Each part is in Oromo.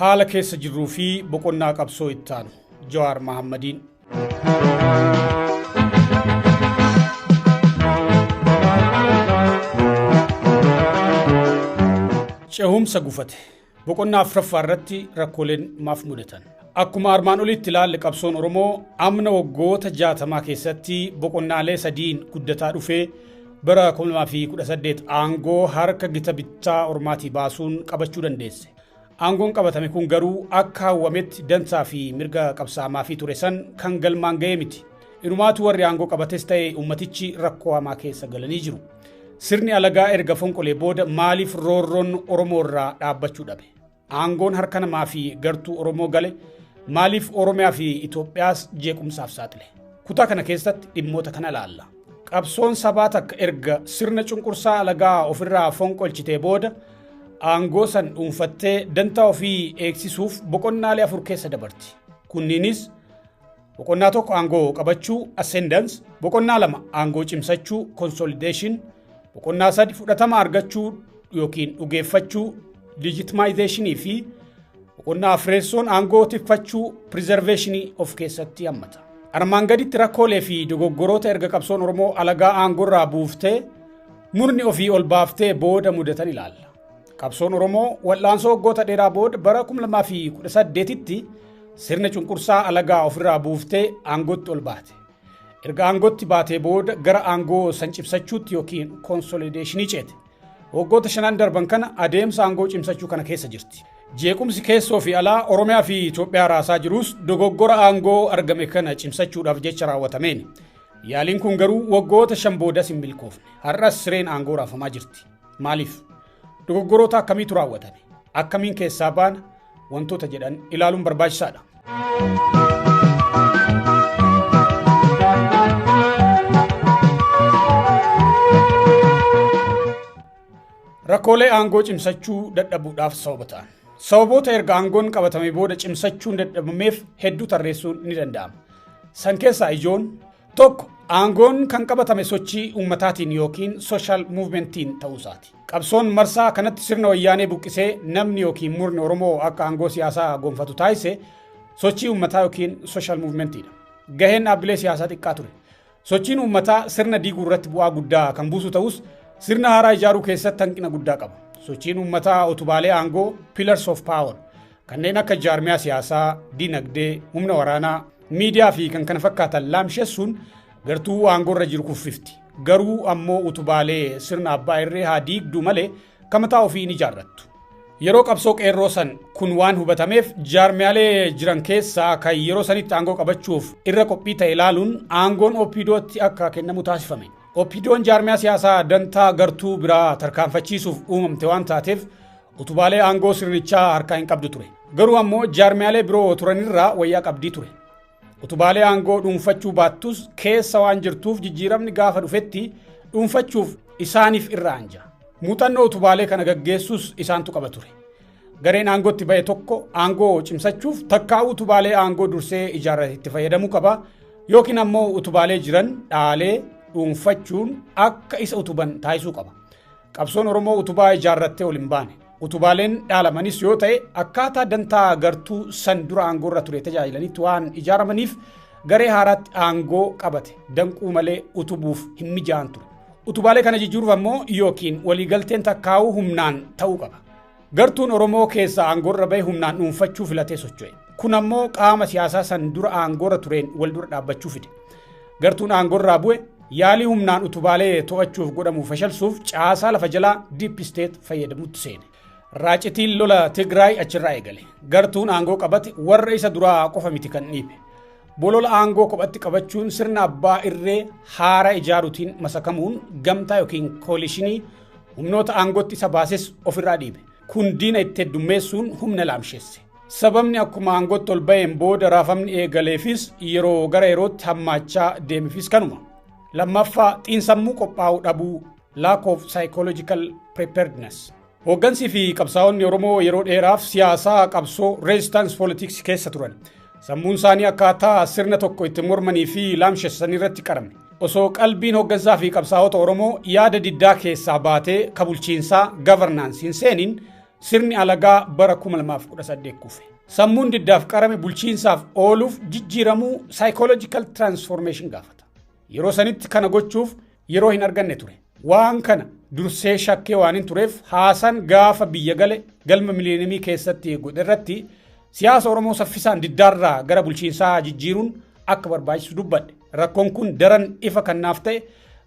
Haala keessa jirruu fi boqonnaa qabsoo ittaanu Jawaar Mahaammadiin. Cehumsa gufate boqonnaa afuraffaa irratti rakkooleen maaf mudatan. Akkuma armaan olitti ilaalle qabsoon Oromoo amna waggoota 60 keessatti boqonnaalee sadiin guddataa dhufee bara 2018 aangoo harka gita bittaa Ormaatii baasuun qabachuu dandeesse. Aangoon qabatame kun garuu akka hawwametti dansaa fi mirga qabsaamaa fi ture san kan galmaan ga'e miti. Inumaatu warri aangoo qabates ta'e ummatichi rakkoo hamaa keessa galanii jiru. Sirni alagaa erga fonqolee booda maaliif roorroon Oromoo irraa dhaabbachuu dhabe? Aangoon harka namaa fi gartuu Oromoo gale maaliif Oromiyaa fi Itoophiyaas jeequmsaaf saaxile? Kutaa kana keessatti dhimmoota kana ilaalla. Qabsoon sabaa takka erga sirna cunqursaa alagaa ofirraa fonqolchitee booda aangoo san dhuunfattee dantaa ofii eegsisuuf boqonnaalee afur keessa dabarti. Kunniinis boqonnaa tokko aangoo qabachuu ascendance, boqonnaa lama aangoo cimsachuu consolidation, boqonnaa sadi fudhatama argachuu yookiin dhugeeffachuu legitimization fi boqonnaa afreessoon aangoo tikfachuu preservation of keessatti hammata. Armaan gaditti rakkoolee fi dogoggoroota erga qabsoon Oromoo alagaa aangoorraa buuftee murni ofii ol baaftee booda mudatan ilaalla. Qabsoon Oromoo wal'aansoo waggoota dheeraa booda bara 2018tti sirna cunqursaa alagaa ofirraa buuftee aangootti ol baate. Erga aangootti baatee booda gara aangoo san cimsachuutti yookiin konsolideeshinii ceete. Waggoota shanan darban kana adeemsa aangoo cimsachuu kana keessa jirti. Jeequmsi keessoo fi alaa Oromiyaa fi Itoophiyaa raasaa jirus dogoggora aangoo argame kana cimsachuudhaaf jecha raawwatameen. Yaaliin kun garuu waggoota 5 boodas hin milkoofne. Har'as sireen aangoo raafamaa jirti. Maaliif? Dogoggoroota akkamiitu raawwatame? Akkamiin keessaa baana? Wantoota jedhan ilaaluun barbaachisaadha. Rakkoolee aangoo cimsachuu dadhabuudhaaf sababa ta'an. Sababoota erga aangoon qabatame booda cimsachuun dadhabameef hedduu tarreessuun ni danda'ama. San keessaa ijoon tokko aangoon kan qabatame sochii uummataatiin yookiin social movementiin ta'uu isaati. Qabsoon marsaa kanatti sirna wayyaanee buqqisee namni yookiin murni Oromoo akka aangoo siyaasaa gonfatu taasise sochii uummataa yookiin social movementiidha. Gaheen dhaabbilee siyaasaa xiqqaa ture. Sochiin uummataa sirna diiguu irratti bu'aa guddaa kan buusu ta'us sirna haaraa ijaaruu keessatti hanqina guddaa qaba. Sochiin uummataa utubaalee aangoo pillars of power kanneen akka jaarmiyaa siyaasaa, dinagdee, humna waraanaa, miidiyaa fi kan kana fakkaatan laamshessuun gartuu aangoorra jiru kuffifti. Garuu ammoo utubaalee sirna abbaa irree haa diigduu malee kamataa ofii ni ijaarrattu. Yeroo qabsoo qeerroo san kun waan hubatameef jaarmiyaalee jiran keessaa kan yeroo sanitti aangoo qabachuuf irra qophii ta'e ilaaluun aangoon OPDOtti akka kennamu taasifame. OPDOn jaarmiyaa siyaasaa dantaa gartuu biraa tarkaanfachiisuuf uumamte waan taateef utubaalee aangoo sirnichaa harkaa hin qabdu ture. Garuu ammoo jaarmiyaalee biroo turanirraa wayyaa qabdii ture. Utubaalee aangoo dhuunfachuu baattus keessa waan jirtuuf jijjiiramni gaafa dhufetti dhuunfachuuf isaaniif irra anja. Muuxannoo utubaalee kana gaggeessus isaantu qaba ture. Gareen aangootti ba'e tokko aangoo cimsachuuf takkaa utubaalee aangoo dursee ijaarrate itti fayyadamuu qaba yookiin ammoo utubaalee jiran dhaalee dhuunfachuun akka isa utuban taasisuu qaba. Qabsoon Oromoo utubaa ijaarrattee ol hin baane. Utubaaleen dhaalamanis yoo ta'e akkaataa dantaa gartuu san dura aangoorra ture tajaajilanitti waan ijaaramaniif garee haaraatti aangoo qabate danquu malee utubuuf hin mijaa'an ture. Utubaalee kana jijjiiruuf ammoo yookiin waliigalteen takkaa'uu humnaan ta'uu qaba. Gartuun Oromoo keessaa aangoorra bahe humnaan dhuunfachuu filatee socho'e. Kun ammoo qaama siyaasaa san dura aangoorra tureen wal dura dhaabbachuu fide. Gartuun aangoorraa bu'e yaalii humnaan utubaalee to'achuuf godhamu fashalsuuf caasaa lafa jalaa deep state fayyadamutti seene. Raacitiin lola Tigraay achirraa eegale. Gartuun aangoo qabate warra isa duraa qofa miti kan dhiibe. Bolola aangoo kophatti qabachuun sirna abbaa irree haara ijaaruutiin masakamuun gamtaa yookiin koolishinii humnoota aangootti isa baases ofirraa dhiibe. Kun diina itti heddummeessuun humna laamsheesse. Sababni akkuma aangootti ol ba'een booda raafamni eegaleefis yeroo gara yerootti hammaachaa deemefis kanuma. Lammaffaa, xiinsammuu qophaa'uu dhabuu, lack of psychological preparedness. Hooggansii fi qabsaa'onni Oromoo yeroo dheeraaf siyaasaa qabsoo, resistance politics, keessa turan. Sammuun isaanii akkaataa sirna tokko itti mormanii fi laamshessan irratti qarame. Osoo qalbiin hooggansaa fi qabsaa'ota Oromoo yaada diddaa keessaa baatee ka bulchiinsaa, governance, hin seeniin sirni alagaa bara 2018 kufe. Sammuun diddaaf qarame bulchiinsaaf ooluuf jijjiiramuu, psychological transformation, gaafata. Yeroo sanitti kana gochuuf yeroo hin arganne ture. Waan kana dursee shakkee waan hin tureef haasan gaafa biyya gale galma Millennium keessatti godhe irratti siyaasa Oromoo saffisaan diddaarraa gara bulchiinsaa jijjiiruun akka barbaachisu dubbadhe. Rakkoon kun daran ifa kan naaf ta'e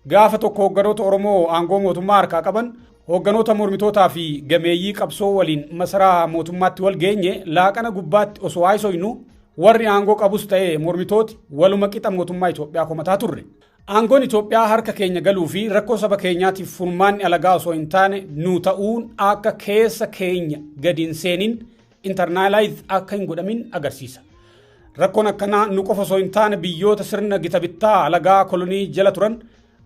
gaafa tokko hoogganoota Oromoo aangoo mootummaa harkaa qaban, hoogganoota mormitootaa fi gameeyyii qabsoo waliin masaraa mootummaatti wal geenye laaqana gubbaatti osoo haasoynu warri aangoo qabus ta'e mormitooti waluma qixa mootummaa Itoophiyaa komataa turre. Aangoon Itoophiyaa harka keenya galuu fi rakkoo saba keenyaatiif furmaanni alagaa osoo hin taane nu ta'uun akka keessa keenya gadi hin seenin, internalize akka hin godhamin agarsiisa. Rakkoon akkanaa nu qofa osoo hin taane biyyoota sirna gita bittaa alagaa, kolonii, jala turan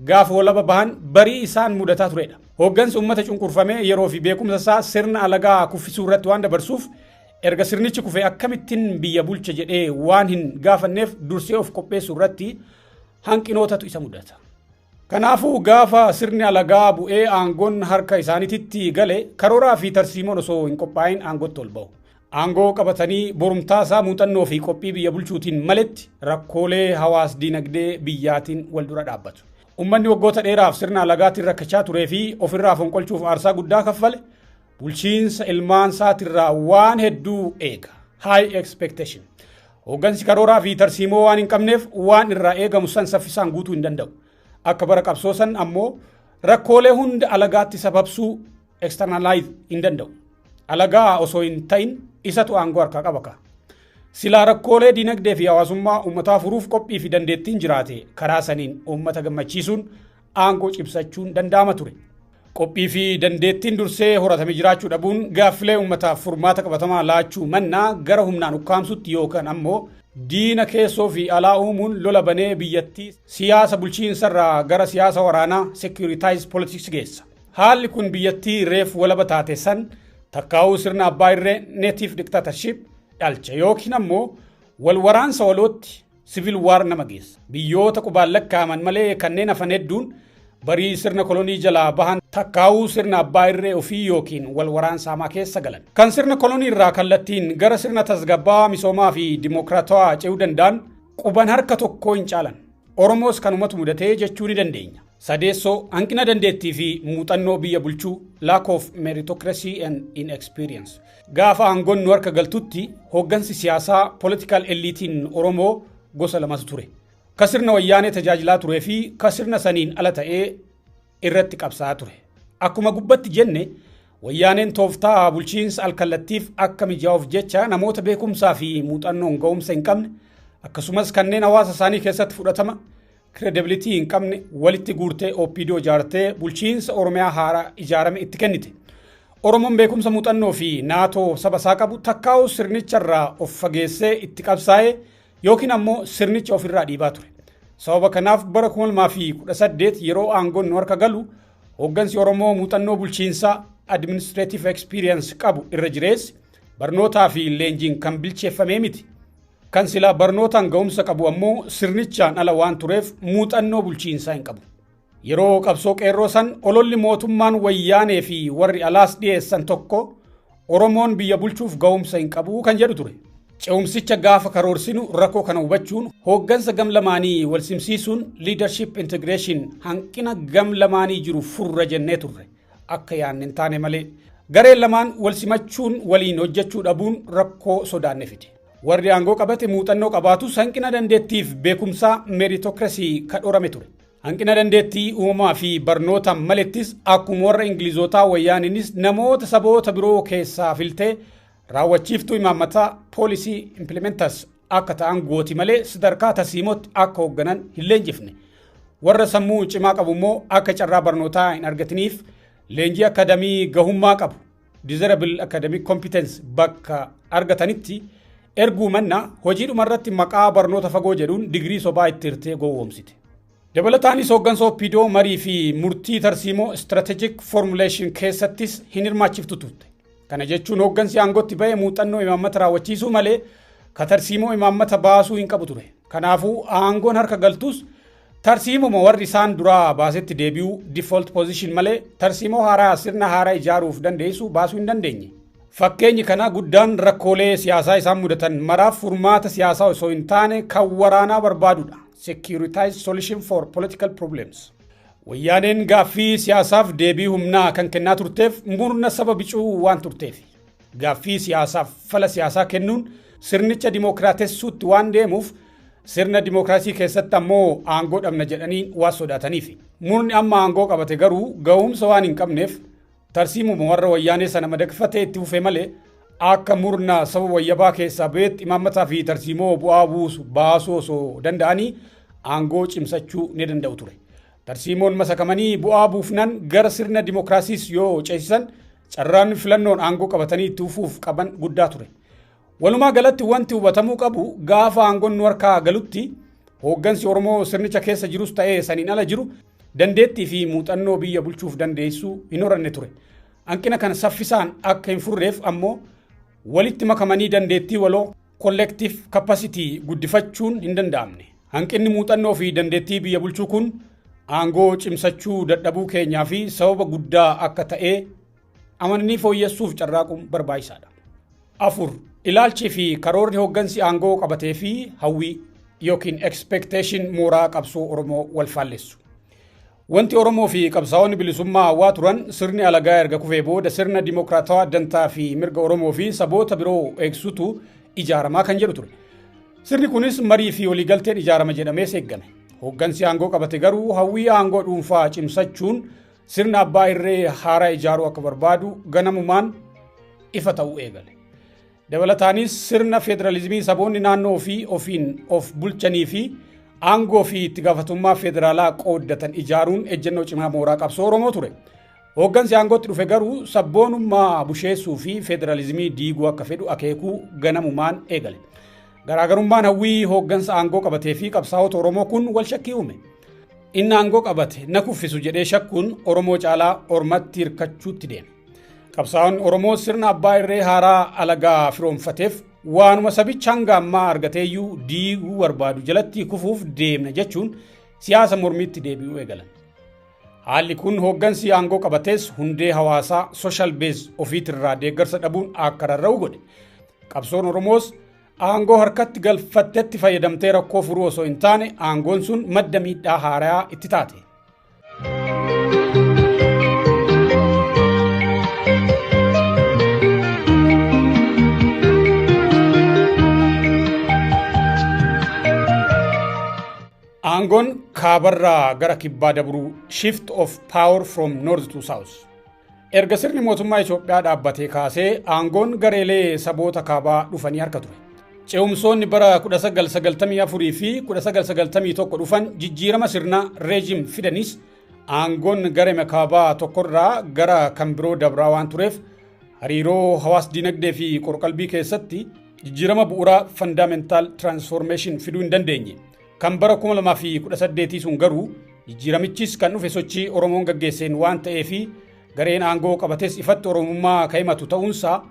gaafa walaba bahan barii isaan mudataa turedha. Hooggansi uummata cunqurfamee yeroo fi beekumsa isaa sirna alagaa kuffisuu irratti waan dabarsuuf erga sirnichi kufe akkamittiin biyya bulcha jedhee waan hin gaafanneef dursee of qopheessuu irratti hanqinootatu isa mudata. Kanaafuu gaafa sirni alagaa bu'ee aangoon harka isaaniititti gale karooraa fi tarsiimoon osoo hin qophaa'in aangootti ol ba'u. Aangoo qabatanii borumtaa isaa muuxannoo fi qophii biyya bulchuutiin maletti rakkoolee hawaas dinagdee biyyaatiin wal dura dhaabbatu. Uummanni waggoota dheeraaf sirna alagaatiin rakkachaa turee fi ofirraa fonqolchuuf aarsaa guddaa kaffale bulchiinsa ilmaan isaatirraa waan hedduu eega. High expectation. Hooggansi karooraa fi tarsiimoo waan hin qabneef waan irraa eegamu san saffisaan guutuu hin danda'u. Akka bara qabsoo san ammoo rakkoolee hunda alagaatti sababsuu, externalize, hin danda'u. Alagaa osoo hin ta'in isatu aangoo harkaa qaba ka. Silaa rakkoolee dinagdee fi hawaasummaa uummataa furuuf qophii fi dandeettiin jiraate karaa saniin uummata gammachiisuun aangoo cimsachuun danda'ama ture. Qophii fi dandeettiin dursee horatame jiraachuu dhabuun gaaffilee uummataaf furmaata qabatamaa laachuu mannaa gara humnaan ukkaamsutti yookaan ammoo diina keessoo fi alaa uumuun lola banee biyyattii siyaasa bulchiinsarraa gara siyaasa waraanaa, securitized politics, geessa. Haalli kun biyyattii reef walaba taate san takkaa'uu sirna abbaa irree, native dictatorship, dhalcha yookiin ammoo wal waraansa walootti, civil war, nama geessa. Biyyoota qubaan lakkaa'aman malee kanneen hafan hedduun barii sirna kolonii jalaa bahan takkaa'uu sirna abbaa irree ofii yookiin wal waraansa hamaa keessa galan. Kan sirna kolonii irraa kallattiin gara sirna tasgabbaa, misoomaa fi dimokiraatawaa ce'uu danda'an quban harka tokkoo hin caalan. Oromoos kanumatu mudatee jechuu ni dandeenya. Sadeessoo, hanqina dandeettii fi muuxannoo biyya bulchuu, lack of meritocracy and inexperience. Gaafa aangoon nu harka galtutti hooggansi siyaasaa, political eliitiin Oromoo, gosa lamatu ture. Ka sirna Wayyaanee tajaajilaa turee fi ka sirna saniin ala ta'ee irratti qabsaa'aa ture. Akkuma gubbatti jenne Wayyaaneen tooftaa bulchiinsa alkallattiif akka mijaa'uuf jecha namoota beekumsaa fi muuxannoon ga'umsa hin qabne akkasumas kanneen hawaasa isaanii keessatti fudhatama, credibility, hin qabne walitti guurtee OPDO ijaartee bulchiinsa Oromiyaa haaraa ijaarame itti kennite. Oromoon beekumsa, muuxannoo fi naatoo saba isaa qabu takkaa'uu sirnicharraa of fageessee itti qabsaa'ee yookiin ammoo sirnicha ofirraa dhiibaa ture. Sababa kanaaf bara 2018 yeroo aangoon nu harka galu hooggansi Oromoo muuxannoo bulchiinsaa, administrative experience, qabu irra jireessi barnootaa fi leenjiin kan bilcheeffamee miti. Kan silaa barnootaan ga'umsa qabu ammoo sirnichaan ala waan tureef muuxannoo bulchiinsaa hin qabu. Yeroo qabsoo qeerroo san ololli mootummaan Wayyaanee fi warri alaas dhiyeessan tokko Oromoon biyya bulchuuf ga'umsa hin qabu kan jedhu ture. Ce'umsicha gaafa karoorsinu rakkoo kana hubachuun hooggansa gam lamaanii wal simsiisuun, leadership integration, hanqina gam lamaanii jiru furra jennee turre, akka yaanne hin taane malee. Gareen lamaan wal simachuun waliin hojjechuu dhabuun rakkoo sodaanne fide. Warri aangoo qabate muuxannoo qabaatus hanqina dandeettiif beekumsaa, meritocracy, kadhorame ture. Hanqina dandeettii uumamaa fi barnoota malettis akkuma warra Ingilizootaa Wayyaaninis namoota saboota biroo keessaa filtee raawwachiiftuu imaammataa, policy implementers, akka ta'an gooti malee sadarkaa tarsiimootti akka hoogganan hin leenjifne. Warra sammuu cimaa qabu immoo akka carraa barnootaa hin argatiniif leenjii akadamii gahummaa qabu, desirable academic competence, bakka argatanitti erguu mannaa hojiidhuma irratti maqaa barnoota fagoo jedhuun digirii sobaa itti hirtee gowwoomsite. Dabalataanis hooggansa OPDO marii fi murtii tarsiimoo strategic formulation keessattis hin hirmaachiftu turte. Kana jechuun hooggansi aangootti ba'e muuxannoo imaammata raawwachiisuu malee ka tarsiimoo imaammata baasuu hin qabu ture. Kanaafuu aangoon harka galtus tarsiimuma warri isaan duraa baasetti deebi'uu, default position, malee tarsiimoo haaraa sirna haaraa ijaaruuf dandeessu baasuu hin dandeenye. Fakkeenyi kana guddaan rakkoolee siyaasaa isaan mudatan maraaf furmaata siyaasaa osoo hin taane kan waraanaa barbaadudha. Securitized solution for political problems. Wayyaaneen gaaffii siyaasaaf deebii humnaa kan kennaa turteef murna saba bicuu waan turteef. Gaaffii siyaasaaf fala siyaasaa kennuun sirnicha dimookiraatessuutti waan deemuuf, sirna dimookiraasii keessatti ammoo aangoo dhabna jedhanii waan sodaataniif. Murni amma aangoo qabate garuu ga'umsa waan hin qabneef tarsiimuma warra Wayyaanee sana madaqfatee itti fufee malee akka murna saba wayyabaa keessaa ba'eetti imaammataa fi tarsiimoo bu'aa buusu baasuu osoo danda'anii aangoo cimsachuu ni danda'u ture. Tarsiimoon masakamanii bu'aa buufnan gara sirna dimookiraasiis yoo ceesisan carraan filannoon aangoo qabatanii itti fufuuf qaban guddaa ture. Walumaa galatti wanti hubatamuu qabu, gaafa aangoon nu harkaa galutti hooggansi Oromoo sirnicha keessa jirus ta'ee saniin ala jiru dandeettii fi muuxannoo biyya bulchuuf dandeessuu hin horanne ture. Hanqina kana saffisaan akka hin furreef ammoo walitti makamanii dandeettii waloo, collective capacity, guddifachuun hin danda'amne. Hanqinni muuxannoo fi dandeettii biyya bulchuu kun aangoo cimsachuu dadhabuu keenyaa fi sababa guddaa akka ta'ee amananii fooyyessuuf carraaquun barbaachisaadha. 4. Ilaalchii fi karoorri hooggansi aangoo qabatee fi hawwii yookiin expectation mooraa qabsoo Oromoo wal faallessu. Wanti Oromoo fi qabsaa'onni bilisummaa hawwaa turan sirni alagaa erga kufee booda sirna dimokiraatawaa dantaa fi mirga Oromoo fi saboota biroo eegsutu ijaaramaa kan jedhu ture. Sirni kunis marii fi waliigalteen ijaarama jedhamee eeggame. Hooggansi aangoo qabate garuu hawwii aangoo dhuunfaa cimsachuun sirna abbaa irree haaraa ijaaruu akka barbaadu ganamumaan ifa ta'uu eegale. Dabalataanis sirna federaalizimii saboonni naannoo fi ofiin of bulchanii fi aangoo fi itti gaafatamummaa federaalaa qooddatan ijaaruun ejjennoo cimaa mooraa qabsoo Oromoo ture. Hooggansi aangootti dhufe garuu sabboonummaa busheessuu fi federaalizimii diiguu akka fedhu akeekuu ganamumaan eegale. Garaagarummaan hawwii hooggansa aangoo qabatee fi qabsaa'ota Oromoo kun wal shakkii uume. Inni aangoo qabate na kuffisu jedhee shakkuun Oromoo caalaa ormatti hirkachuutti deeme. Qabsaa'onni Oromoo sirna abbaa irree haaraa alagaa firoomfateef waanuma sabicha hanga ammaa argateeyyuu diiguu barbaadu jalatti kufuuf deemna jechuun siyaasa mormiitti deebi'uu eegalan. Haalli kun hooggansi aangoo qabates hundee hawaasaa, social base, ofiitirraa deeggarsa dhabuun akka rarra'u godhe. Qabsoon Oromoos aangoo harkatti galfattetti fayyadamtee rakkoo furuu osoo hin taane aangoon sun madda miidhaa haaraa itti taate. Aangoon kaabarraa gara kibbaa dabruu, shift of power from north to south. Erga sirni mootummaa Itoophiyaa dhaabbatee kaasee aangoon gareelee saboota kaabaa dhufanii harka ture. Ce'umsoonni bara 1994 fi 1991 dhufan jijjiirama sirnaa, regime, fidanis aangoon garee kaabaa tokkorraa gara kan biroo dabraa waan tureef hariiroo hawaas dinagdee fi qorqalbii keessatti jijjiirama bu'uuraa, fundamental transformation, fiduu hin dandeenye. Kan bara 2018 sun garuu jijjiiramichis kan dhufe sochii Oromoon gaggeesseen waan ta'eefi gareen aangoo qabates ifatti Oromummaa kan himatu ta'uunsaa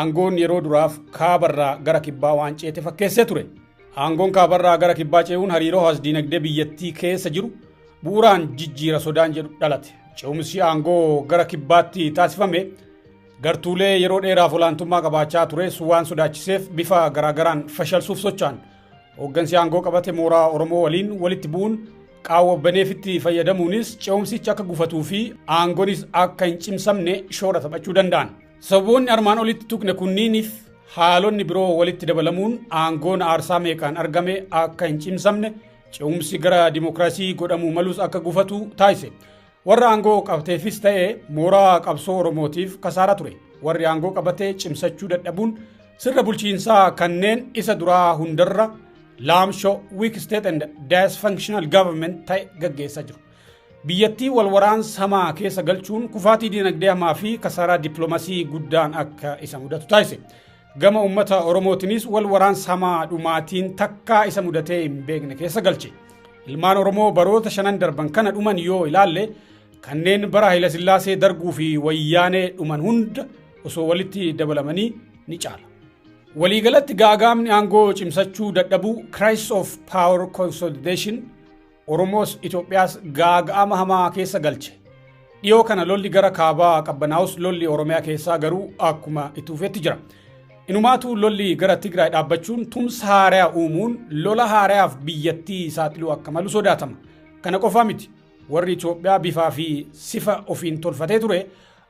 aangoon yeroo duraaf kaabarraa gara kibbaa waan ceete fakkeessee ture. Aangoon kaabarraa gara kibbaa ce'uun hariiroo hawaas dinagdee biyyattii keessa jiru bu'uuraan jijjiira sodaan jedhu dhalate. Ce'umsi aangoo gara kibbaatti taasifame gartuulee yeroo dheeraaf olaantummaa qabaachaa tures waan sodaachiseef bifa garaagaraan fashalsuuf socho'an. Hooggansi aangoo qabate mooraa Oromoo waliin walitti bu'uun qaawwa baneefitti fayyadamuunis ce'umsichi akka gufatuu fi aangoonis akka hin cimsamne shoora taphachuu danda'an. Sababoonni armaan olitti tuqne kunniiniif haalonni biroo walitti dabalamuun aangoon aarsaa meeqaan argame akka hin cimsamne, ce'umsi gara dimokiraasii godhamuu malus akka gufatu taasise. Warra aangoo qabateefis ta'e mooraa qabsoo Oromootiif kasaara ture. Warri aangoo qabatee cimsachuu dadhabuun sirna bulchiinsaa kanneen isa duraa hundarra laamshoo, weak state and dysfunctional government, ta'e gaggeessaa jiru. Biyyattii wal waraansa hamaa keessa galchuun kufaatii dinagdee hamaa fi kasaaraa dippiloomasii guddaan akka isa mudatu taasise. Gama uummata Oromootiinis wal waraansa hamaa dhumaatiin takkaa isa mudatee hin beekne keessa galche. Ilmaan Oromoo baroota shanan darban kana dhuman yoo ilaalle, kanneen bara Hayilasillaasee, Darguu fi Wayyaanee dhuman hunda osoo walitti dabalamanii ni caala. Waliigalatti gaagaamni aangoo cimsachuu dadhabuu, crisis of power consolidation, Oromoos Itoophiyaas gaaga'ama hamaa keessa galche. Dhiyoo kana lolli gara kaabaa qabbanaa'us, lolli Oromiyaa keessaa garuu akkuma itti fufetti jira. Inumaatu lolli gara Tigraay dhaabbachuun tumsa haaraa uumuun lola haaraaf biyyattii saaxiluu akka malu sodaatama. Kana qofaa miti. Warri Itoophiyaa bifaa fi sifa ofiin tolfatee ture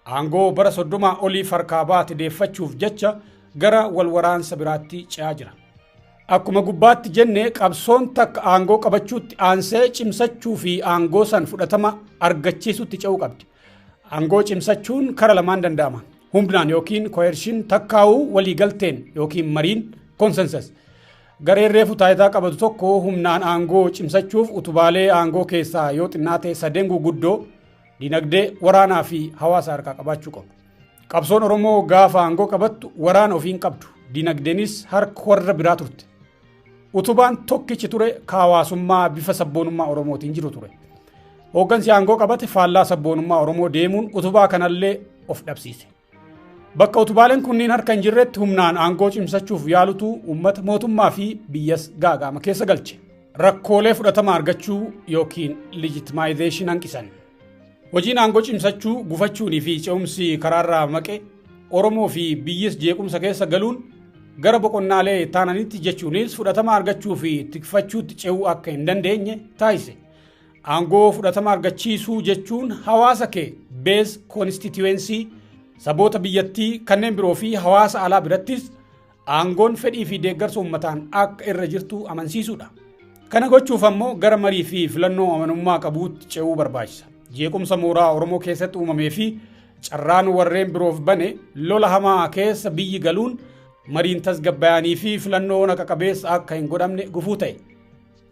aangoo bara 30 oliif harkaa baate deeffachuuf jecha gara wal waraansa biraatti ce'aa jira. Akkuma gubbaatti jenne, qabsoon takka aangoo qabachuutti aansee cimsachuu fi aangoo san fudhatama argachiisutti ce'uu qabdi. Aangoo cimsachuun kara lamaan danda'ama. Humnaan yookiin coercion, takkaa'uu waliigalteen yookiin mariin, consensus. Gareen reefu taayitaa qabatu tokko humnaan aangoo cimsachuuf utubaalee aangoo keessaa yoo xinnaate sadeen guguddoo, dinagdee, waraanaa fi hawaasa harkaa qabaachuu qabu. Qabsoon Oromoo gaafa aangoo qabattu waraana ofiin qabdu. Dinagdeenis harka warra biraa turte. Utubaan tokkichi ture ka hawaasummaa bifa sabboonummaa Oromootiin jiru ture. Hooggansi aangoo qabate faallaa sabboonummaa Oromoo deemuun utubaa kanallee of dhabsiise. Bakka utubaaleen kunniin harka hin jirretti humnaan aangoo cimsachuuf yaalutu uummata, mootummaa fi biyyas gaaga'ama keessa galche. Rakkoolee fudhatama argachuu yookiin legitimization hanqisan. Hojiin aangoo cimsachuu gufachuunii fi ce'umsi karaarraa maqe, Oromoo fi biyyis jeequmsa keessa galuun gara boqonnaalee taananitti, jechuunis fudhatama argachuu fi tikfachuutti ce'uu akka hin dandeenye taasise. Aangoo fudhatama argachiisuu jechuun hawaasa kee, base constituency, saboota biyyattii kanneen biroo fi hawaasa alaa birattis aangoon fedhii fi deeggarsa uummataan akka irra jirtu amansiisuudha. Kana gochuuf ammoo gara marii fi filannoo amanummaa qabuutti ce'uu barbaachisa. Jeequmsa mooraa Oromoo keessatti uumamee fi carraan warreen biroof bane lola hamaa keessa biyyi galuun mariin tasgabbaa'anii fi filannoo naqa qabeessa akka hin godhamne gufuu ta'e.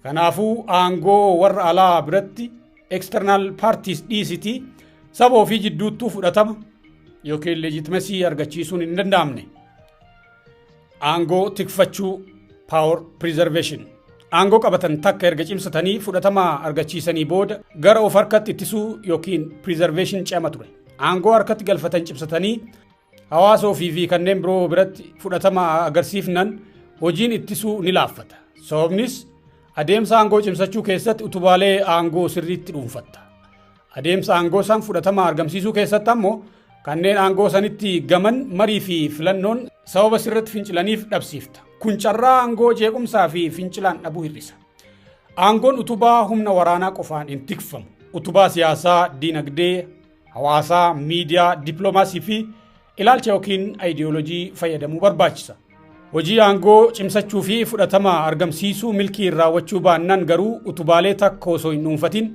Kanaafuu aangoo warra alaa biratti, external parties dhiisiti, saba ofii jidduuttuu fudhatama yookiin legitimacy argachiisuun hin danda'amne. Aangoo tikfachuu, power preservation. Aangoo qabatan takka erga cimsatanii fudhatama argachiisanii booda gara of harkatti ittisuu yookiin preservation ce'ama ture. Aangoo harkatti galfatan cimsatanii hawaasa ofii fi kanneen biroo biratti fudhatama agarsiifnan hojiin ittisuu ni laaffata. Sababnis adeemsa aangoo cimsachuu keessatti utubaalee aangoo sirriitti dhuunfatta. Adeemsa aangoo san fudhatama argamsiisuu keessatti ammoo kanneen aangoo sanitti gaman marii fi filannoon sababa sirriitti fincilaniif dhabsiifta. Kun carraa aangoo jeequmsaa fi fincilaan dhabuu hir'isa. Aangoon utubaa humna waraanaa qofaan hin tikfamu. Utubaa siyaasaa, diinagdee, hawaasaa, miidiyaa, dippiloomaasii fi ilaalcha yookiin ayidiyoolojii fayyadamuu barbaachisa. Hojii aangoo cimsachuu fi fudhatama argamsiisuu milkii raawwachuu baannaan garuu utubaalee takka osoo hin dhuunfatin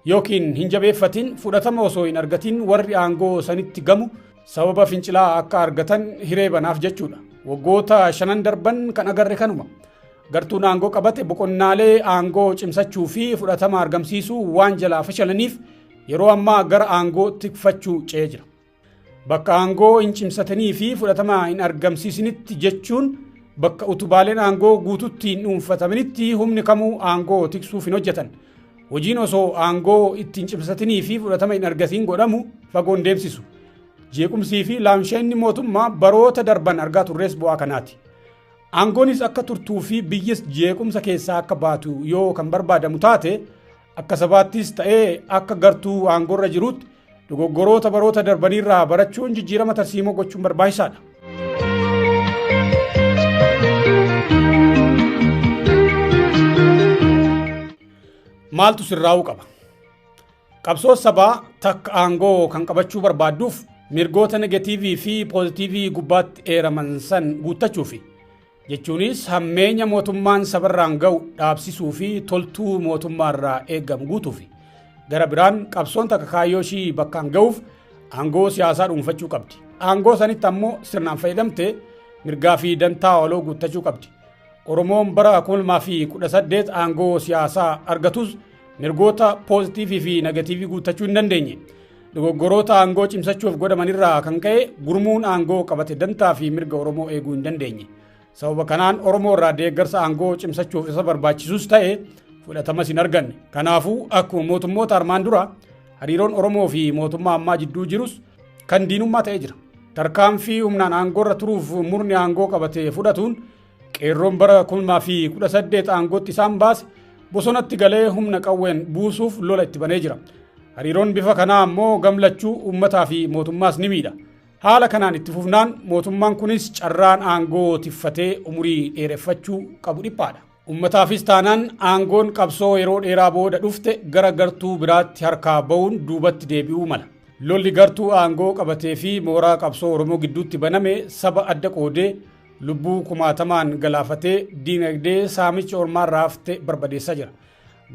yookiin hin jabeeffatin, fudhatama osoo hin argatin, warri aangoo sanitti gamu sababa fincilaa akka argatan hiree banaaf jechuudha. Waggoota shanan darban kan agarre kanuma. Gartuun aangoo qabate boqonnaalee aangoo cimsachuu fi fudhatama argamsiisuu waan jalaa fashalaniif yeroo ammaa gara aangoo tikfachuu ce'ee jira. Bakka aangoo hin cimsatanii fi fudhatama hin argamsiisinitti, jechuun bakka utubaaleen aangoo guututti hin dhuunfataminitti, humni kamuu aangoo tiksuuf hin hojjetan. Hojiin osoo aangoo ittiin cimsatinii fi fudhatama hin argatiin godhamu fagoon deemsisu. Jeequmsii fi laamsheenni mootummaa baroota darban argaa turres bu'aa kanaati. Aangoonis akka turtuu fi biyyis jeequmsa keessaa akka baatu yoo kan barbaadamu taate, akka sabaattis ta'ee akka gartuu aangoorra jirutti dogoggoroota baroota darbaniirraa barachuun jijjiirama tarsiimoo gochuun barbaachisaadha. Maaltu sirraa'uu qaba? Qabsoo sabaa takka aangoo kan qabachuu barbaadduuf mirgoota negatiivii fi poozitiivii gubbaatti eeraman san guuttachuufi. Jechuunis hammeenya mootummaan sabarraan ga'u dhaabsisuu fi toltuu mootummaarraa eegamu guutuufi. Gara biraan qabsoon takka kaayyoo ishii bakkaan ga'uuf aangoo siyaasaa dhuunfachuu qabdi. Aangoo sanitti ammoo sirnaan fayyadamte mirgaa fi dantaa waloo guuttachuu qabdi. Oromoon bara 2018 aangoo siyaasaa argatus mirgoota poozitiivii fi negatiivii guuttachuu hin dandeenye. Dogoggoroota aangoo cimsachuuf godhamanirraa kan ka'e gurmuun aangoo qabate dantaa fi mirga Oromoo eeguu hin dandeenye. Sababa kanaan Oromoo irraa deeggarsa aangoo cimsachuuf isa barbaachisus ta'e fudhatamas hin arganne. Kanaafuu akkuma mootummoota armaan dura hariiroon Oromoo fi mootummaa ammaa jidduu jirus kan diinummaa ta'ee jira. Tarkaanfii humnaan aangoorra turuuf murni aangoo qabate fudhatuun qeerroon bara 2018 aangootti isaan baase bosonatti galee humna qawween buusuuf lola itti banee jira. Hariiroon bifa kanaa ammoo gamlachuu uummataa fi mootummaas ni miidha. Haala kanaan itti fufnaan mootummaan kunis carraan aangoo tiffatee umurii dheereffachuu qabu dhiphaadha. Uummataafis taanaan aangoon qabsoo yeroo dheeraa booda dhufte gara gartuu biraatti harkaa ba'uun duubatti deebi'uu mala. Lolli gartuu aangoo qabatee fi mooraa qabsoo Oromoo gidduutti baname saba adda qoodee lubbuu kumaatamaan galaafatee diinagdee saamicha ormaarraa hafte barbadeessaa jira.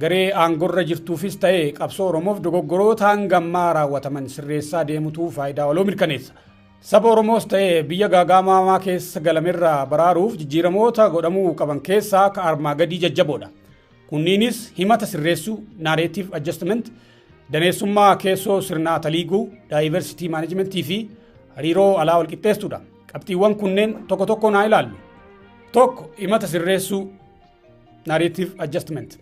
Garee aangorra jirtuufis ta'ee qabsoo Oromoof dogoggoroota hangammaa raawwataman sirreessaa deemutu faayidaa waloo mirkaneessa. Saba Oromoos ta'ee biyya gaagaamamaa keessa galamerraa baraaruuf jijjiiramoota godhamuu qaban keessaa ka armaa gadii jajjaboodha. Kunniinis himata sirreessuu, narrative adjustment, daneessummaa keessoo sirnaa taliiguu, diversity management fi hariiroo alaa walqixxeessuudha. Qabxiiwwan kunneen tokko tokko naa ilaallu. Tokko, himata sirreessuu, narrative adjustment.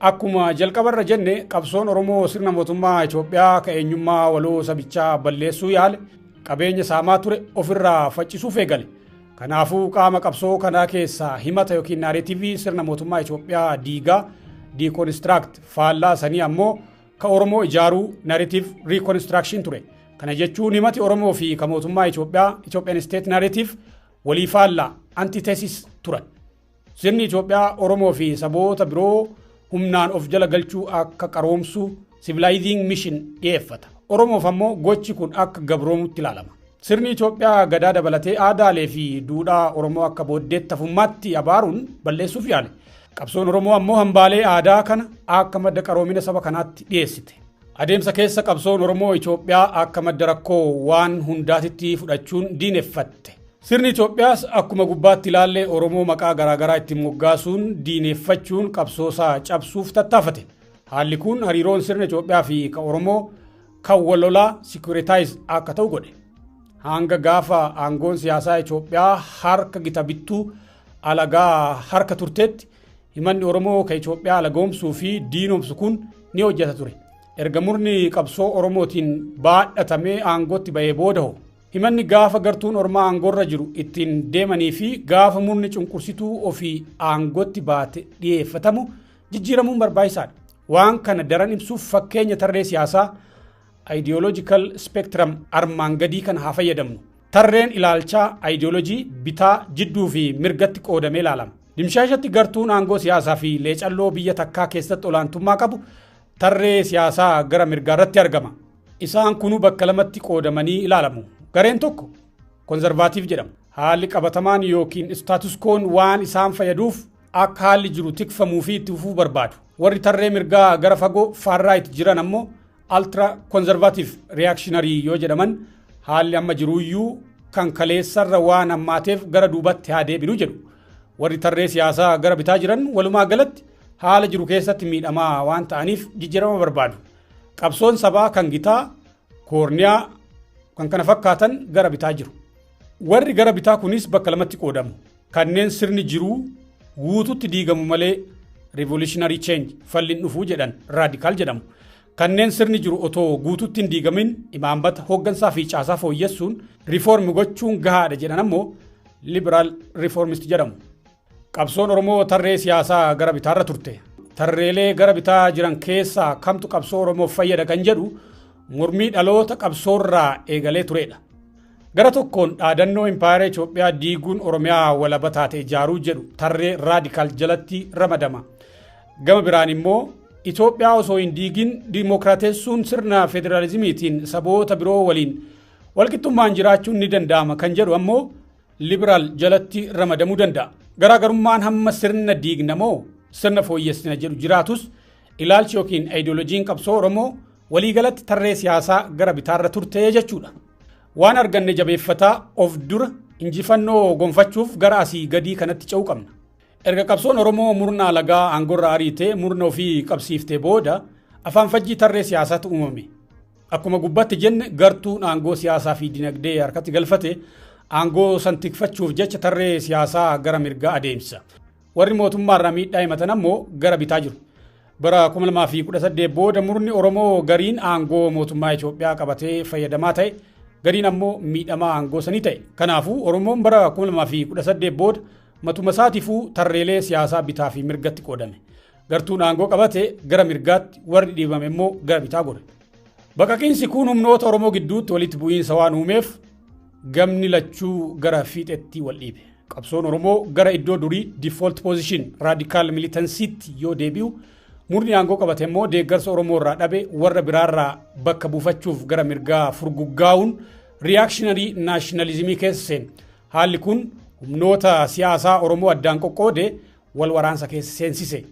Akkuma jalqabarra jenne, qabsoon Oromoo sirna mootummaa Itoophiyaa ka eenyummaa waloo sabichaa balleessuu yaale, qabeenya saamaa ture ofirraa faccisuuf eegale. Kanaafuu qaama qabsoo kanaa keessaa himata yookiin narrative sirna mootummaa Itoophiyaa diigaa, deconstruct, faallaa sanii ammoo ka Oromoo ijaaruu, narrative reconstruction ture. Kana jechuun himati Oromoo fi ka mootummaa Itoophiyaa, Ethiopian state narrative, walii faallaa, antithesis turan. Sirni Itoophiyaa Oromoo fi saboota biroo humnaan of jala galchuu akka qaroomsuu, civilizing mission, dhiyeeffata. Oromoof ammoo gochi kun akka gabroomutti ilaalama. Sirni Itoophiyaa gadaa dabalatee aadaalee fi duudhaa Oromoo akka booddeetti hafummaatti abaaruun balleessuuf yaale. Qabsoon Oromoo ammoo hambaalee aadaa kana akka madda qaroomina saba kanaatti dhiyeessite. Adeemsa keessa qabsoon Oromoo Itoophiyaa akka madda rakkoo waan hundaatitti fudhachuun diineffatte. Sirni Itoophiyaas akkuma gubbaatti ilaallee Oromoo maqaa garaagaraa ittiin moggaasuun diineffachuun qabsoosaa cabsuuf tattaafate. Haalli kun hariiroon sirna Itoophiyaa fi ka Oromoo kan wal lolaa, securitized, akka ta'u godhe. Hanga gaafa aangoon siyaasaa Itoophiyaa harka gita bittuu alagaa harka turteetti himanni Oromoo ka Itoophiyaa alagoomsuu fi diinomsu kun ni hojjeta ture. Erga murni qabsoo Oromootiin baadhatamee aangootti bahee booda hoo, himanni gaafa gartuun ormaa aangoorra jiru ittiin deemanii fi gaafa murni cunqursituu ofii aangootti baate dhiyeeffatamu jijjiiramuun barbaachisaadha. Waan kana daran ibsuuf fakkeenya tarree siyaasaa, ideological spectrum, armaan gadii kana haa fayyadamnu. Tarreen ilaalchaa ideoloojii bitaa, jidduu fi mirgatti qoodamee ilaalama. Dimshaashatti gartuun aangoo siyaasaa fi leecalloo biyya takkaa keessatti olaantummaa qabu tarree siyaasaa gara mirgaarratti argama. Isaan kunuu bakka lamatti qoodamanii ilaalamu. Gareen tokko conservative jedhama. Haalli qabatamaan yookiin status quoon waan isaan fayyaduuf akka haalli jiru tikfamuu fi itti fufuu barbaadu. Warri tarree mirgaa gara fagoo, far right, jiran ammoo ultra conservative, reactionary yoo jedhaman, haalli amma jiruuyyuu kan kaleessarra waan hammaateef gara duubatti haa deebinu jedhu. Warri tarree siyaasaa gara bitaa jiran walumaa galatti haala jiru keessatti miidhamaa waan ta'aniif jijjiirama barbaadu. Qabsoon sabaa kan gitaa, koorniyaa kan kana fakkaatan gara bitaa jiru. Warri gara bitaa kunis bakka lamatti qoodamu. Kanneen sirni jiruu guututti diigamu malee, revolutionary change, falliin dhufuu jedhan, radical jedhamu. Kanneen sirni jiru otoo guututti hin diigamin imaammata hooggansaa fi caasaa fooyyessuun, reform gochuun gahaadha jedhan ammoo liberal reformist jedhamu. Qabsoon Oromoo tarree siyaasaa gara bitaarra turte. Tarreelee gara bitaa jiran keessaa kamtu qabsoo Oromoof fayyada kan jedhu mormii dhaloota qabsoorraa eegalee turedha. Gara tokkoon dhaadannoo impaayera Itoophiyaa diiguun Oromiyaa walaba taate ijaaruu jedhu tarree radical jalatti ramadama. Gama biraan immoo Itoophiyaa osoo hin diigin diimokiraateessuun sirna federaalizimiitiin saboota biroo waliin walqixxummaan jiraachuun ni danda'ama kan jedhu ammoo liberal jalatti ramadamuu danda'a. Garaagarummaan hamma sirna diigna moo sirna fooyyessina jedhu jiraatus, ilaalchi yookiin ayidooloojiin qabsoo Oromoo waliigalatti tarree siyaasaa gara bitaarra turte jechuudha. Waan arganne jabeeffataa of dura injifannoo gonfachuuf gara asii gadii kanatti ce'uu qabna. Erga qabsoon Oromoo murna alagaa aangorra ariitee murna ofii qabsiiftee booda afaan fajjii tarree siyaasaatu uumame. Akkuma gubbatti jenne, gartuun aangoo siyaasaa fi dinagdee harkatti galfate aangoo san tikfachuuf jecha tarree siyaasaa gara mirgaa adeemsisa. Warri mootummaarraa miidhaa himatan ammoo gara bitaa jiru. Bara 2018 booda murni Oromoo gariin aangoo mootummaa Itoophiyaa qabatee fayyadamaa ta'e, gariin ammoo miidhamaa aangoo sanii ta'e. Kanaafuu Oromoon bara 2018 booda matuma isaatiifuu tarreelee siyaasaa bitaa fi mirgatti qoodame. Gartuun aangoo qabate gara mirgaatti, warri dhiibame immoo gara bitaa godhe. Baqaqiinsi kun humnoota Oromoo gidduutti walitti bu'iinsa waan uumeef, gamni lachuu gara fiixetti wal dhiibe. Qabsoon Oromoo gara iddoo durii, default position radical militancytti yoo deebi'u, murni aangoo qabate immoo deeggarsa Oromoo irraa dhabe warra biraarraa bakka buufachuuf gara mirgaa furguggaa'uun reactionary nationalismii keessa seene. Haalli kun humnoota siyaasaa Oromoo addaan qoqqoode, wal waraansa keessa seensise.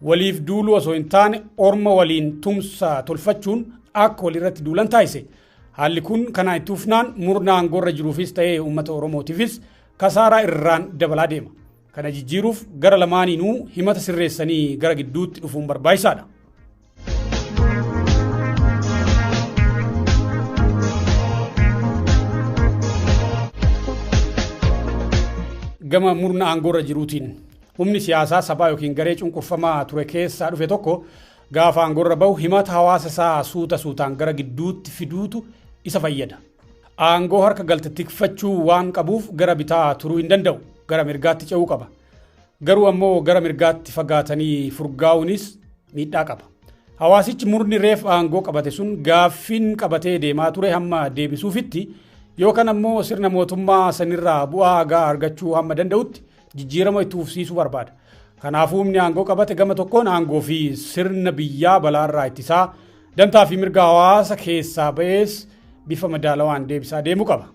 Waliif duuluu osoo hin taane, orma waliin tumsa tolfachuun akka walirratti duulan taasise. Haalli kun kanaan itti fufnaan murna aangoorra jiruufis ta'ee uummata Oromootiifis kasaaraa irraan dabalaa deema. Kana jijjiiruuf gara lamaaniinuu himata sirreessanii gara gidduutti dhufuun barbaachisaadha. Gama murna aangoorra jiruutiin, humni siyaasaa sabaa yookiin garee cunqurfamaa ture keessaa dhufe tokko gaafa aangoorra bahu himata hawaasa isaa suuta suutaan gara gidduutti fiduutu isa fayyada. Aangoo harka galte tikfachuu waan qabuuf gara bitaa turuu hin danda'u. Gara mirgaatti ce'uu qaba. Garuu ammoo gara mirgaatti fagaatanii furgaa'uunis miidhaa qaba. Hawaasichi murni reef aangoo qabate sun gaaffiin qabatee deemaa ture hamma deebisuufitti, yookaan ammoo sirna mootummaa sanirraa bu'aa gahaa argachuu hamma danda'utti jijjiirama itti fufsiisuu barbaada. Kanaafuu humni aangoo qabate gama tokkoon aangoo fi sirna biyyaa balaarraa ittisaa, dantaa fi mirga hawaasa keessaa ba'ees bifa madaalawaan deebisaa deemuu qaba.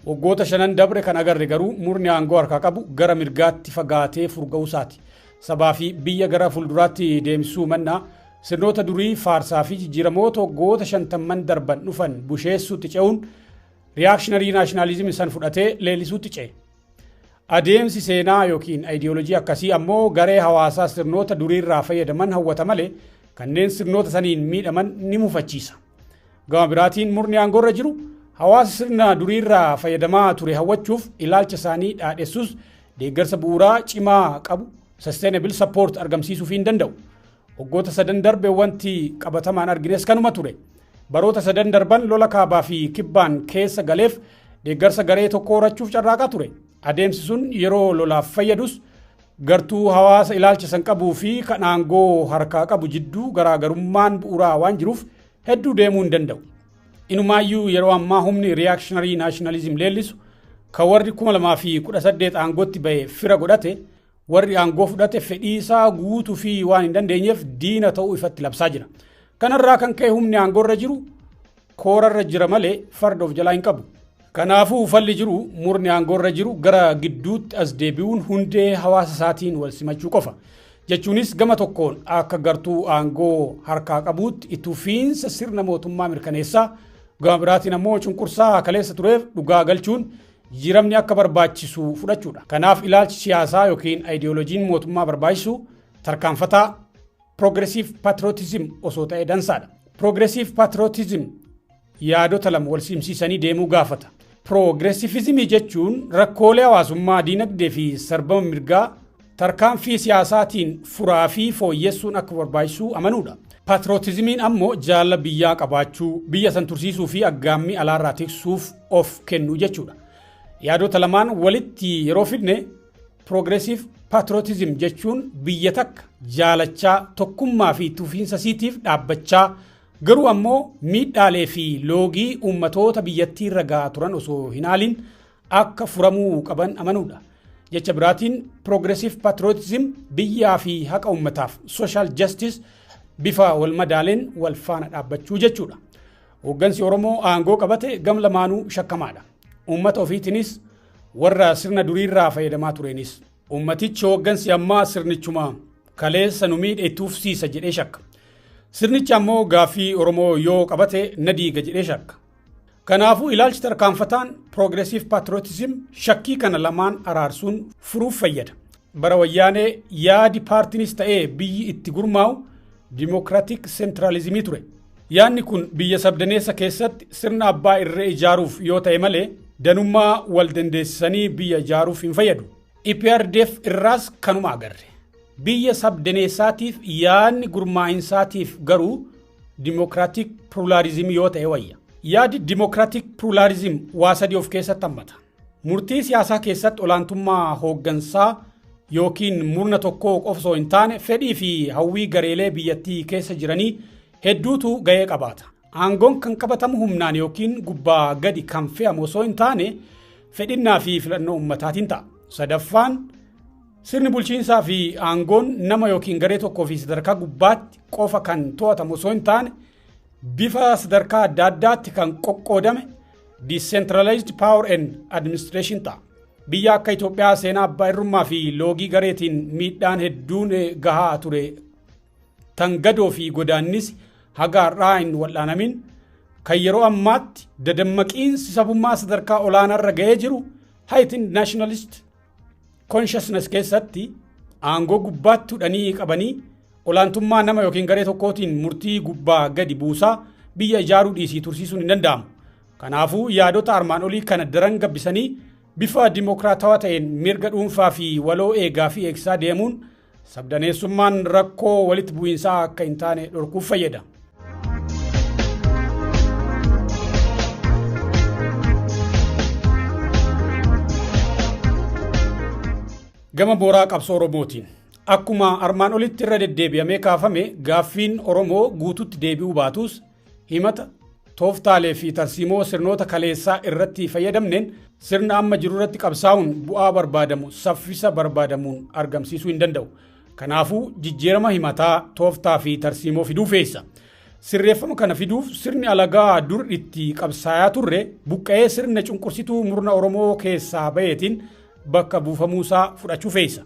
Waggoota shanan dabre kan agarre garuu murni aangoo harkaa qabu gara mirgaatti fagaatee furga'uusaati. Sabaa fi biyya gara fuulduraatti deemsisuu mannaa, sirnoota durii faarsaa fi jijjiiramoota waggoota 50n darban dhufan busheessuutti ce'uun reactionary nationalismii san fudhatee leellisuutti ce'e. Adeemsi seenaa yookiin ayidiyoolojii akkasii ammoo garee hawaasaa sirnoota duriirraa fayyadaman hawwata malee kanneen sirnoota saniin miidhaman ni mufachiisa. Gama biraatiin murni aangoorra jiru hawaasa sirna duriirraa fayyadamaa ture hawwachuuf ilaalcha isaanii dhaadhessus, deeggarsa bu'uuraa cimaa qabu, sustainable support, argamsiisuu hin danda'u. Waggoota sadan darbe wanti qabatamaan argines kanuma ture. Baroota sadan darban lola kaabaa fi kibbaan keessa galeef deeggarsa garee tokko horachuuf carraaqaa ture. Adeemsi sun yeroo lolaaf fayyadus, gartuu hawaasa ilaalcha san qabuu fi kan aangoo harkaa qabu jidduu garaagarummaan bu'uuraa waan jiruuf hedduu deemuu hin danda'u. Inumaayyuu yeroo ammaa humni reactionary nationalism leellisu kan warri 2018 aangootti ba'e fira godhate, warri aangoo fudhate fedhii isaa guutuu fi waan hin dandeenyeef diina ta'uu ifatti labsaa jira. Kanarraa kan ka'e humni aangoorra jiru koorarra jira malee farda of jalaa hin qabu. Kanaafuu falli jiru murni aangoorra jiru gara gidduutti as deebi'uun hundee hawaasa isaatiin wal simachuu qofa. Jechuunis gama tokkoon akka gartuu aangoo harkaa qabuutti itti fufiinsa sirna mootummaa mirkaneessaa, gama biraatiin ammoo cunqursaa kaleessa tureef dhugaa galchuun jijjiiramni akka barbaachisu fudhachuudha. Kanaaf ilaalchi siyaasaa yookiin ayidiyooloojiin mootummaa barbaachisu tarkaanfataa, progressive patriotism osoo ta'e dansaadha. Progressive patriotism yaadota lama wal simsiisanii deemuu gaafata. Progressivismii jechuun rakkoolee hawaasummaa, diinagdee fi sarbama mirgaa tarkaanfii siyaasaatiin furaa fi fooyyessuun akka barbaachisu amanuudha. Patriotismiin ammoo jaalala biyyaa qabaachuu, biyya san tursiisuu fi aggaammii alaarraa tiksuuf of kennuu jechuudha. Yaadota lamaan walitti yeroo fidne, progressive patriotism jechuun biyya takka jaalachaa, tokkummaa fi tufiinsa siitiif dhaabbachaa, garuu ammoo miidhaalee fi loogii uummatoota biyyattii irra gahaa turan osoo hin haalin akka furamuu qaban amanuudha. Jecha biraatiin progressive patriotism biyyaa fi haqa uummataaf, social justice, bifa wal madaaleen wal faana dhaabbachuu jechuudha. Hooggansi Oromoo aangoo qabate gam lamaanuu shakkamaadha. Uummata ofiitiinis, warra sirna duriirraa fayyadamaa tureenis. Uummatichi hooggansi ammaa sirnichuma kaleessa nu miidhe itti ufsiisa jedhee shakka. Sirnichi ammoo gaaffii Oromoo yoo qabate na diiga jedhee shakka. Kanaafuu ilaalchi tarkaanfataan, progressive patriotism, shakkii kana lamaan araarsuun furuuf fayyada. Bara Wayyaanee yaadi paartiinis ta'ee biyyi itti gurmaa'u democratic centralismii ture. Yaadni kun biyya sabdaneessa keessatti sirna abbaa irree ijaaruuf yoo ta'e malee danummaa wal dandeessisanii biyya ijaaruuf hin fayyadu. EPRDF irraas kanuma agarre. Biyya sabdaneessaatiif yaadni gurmaa'insaatiif garuu Democratic Pluralism yoo ta'e wayya. Yaadi Democratic Pluralism waa sadii of keessatti hammata. Murtii siyaasaa keessatti olaantummaa hooggansaa yookiin murna tokkoo qofa osoo hin taane fedhii fi hawwii gareelee biyyattii keessa jiranii hedduutu ga'ee qabaata. Aangoon kan qabatamu humnaan yookiin gubbaa gadi kan fe'amu osoo hin taane fedhinnaa fi filannoo uummataatiin ta'a. Sadaffaan, sirni bulchiinsaa fi aangoon nama yookiin garee tokkoo fi sadarkaa gubbaatti qofa kan to'atamu osoo hin taane bifa sadarkaa adda addaatti kan qoqqoodame decentralized power and administration ta'a. Biyya akka Itoophiyaa seenaa abbaa irrummaa fi loogii gareetiin miidhaan hedduun gahaa ture tan gadoo fi godaannis haga har'aa hin wal'aanamin, kan yeroo ammaatti dadammaqiinsi sabummaa sadarkaa olaanaarra ga'ee jiru heightened nationalist consciousness keessatti aangoo gubbaatti hudhanii qabanii olaantummaa nama yookiin garee tokkootiin murtii gubbaa gadi buusaa biyya ijaaruu dhiisii tursiisuun hin danda'amu. Kanaafuu yaadota armaan olii kana daran gabbisanii bifa dimokiraatawaa ta'een mirga dhuunfaa fi waloo eegaa fi eegsisaa deemuun sabdaneessummaan rakkoo walitti bu'iinsaa akka hin taane dhorkuuf fayyada. Gama mooraa qabsoo Oromootiin akkuma armaan olitti irra deddeebi'amee kaafame, gaaffiin Oromoo guututti deebi'uu baatus himata, tooftaalee fi tarsiimoo sirnoota kaleessaa irratti fayyadamneen sirna amma jiru irratti qabsaa'uun bu'aa barbaadamu saffisa barbaadamuun argamsiisuu hin danda'u. Kanaafuu jijjiirama himataa, tooftaa fi tarsiimoo fiduu feessa. Sirreeffama kana fiduuf sirni alagaa dur itti qabsaayaa turre buqqa'ee sirna cunqursituu murna Oromoo keessaa baheetiin bakka buufamuusaa fudhachuu feessa.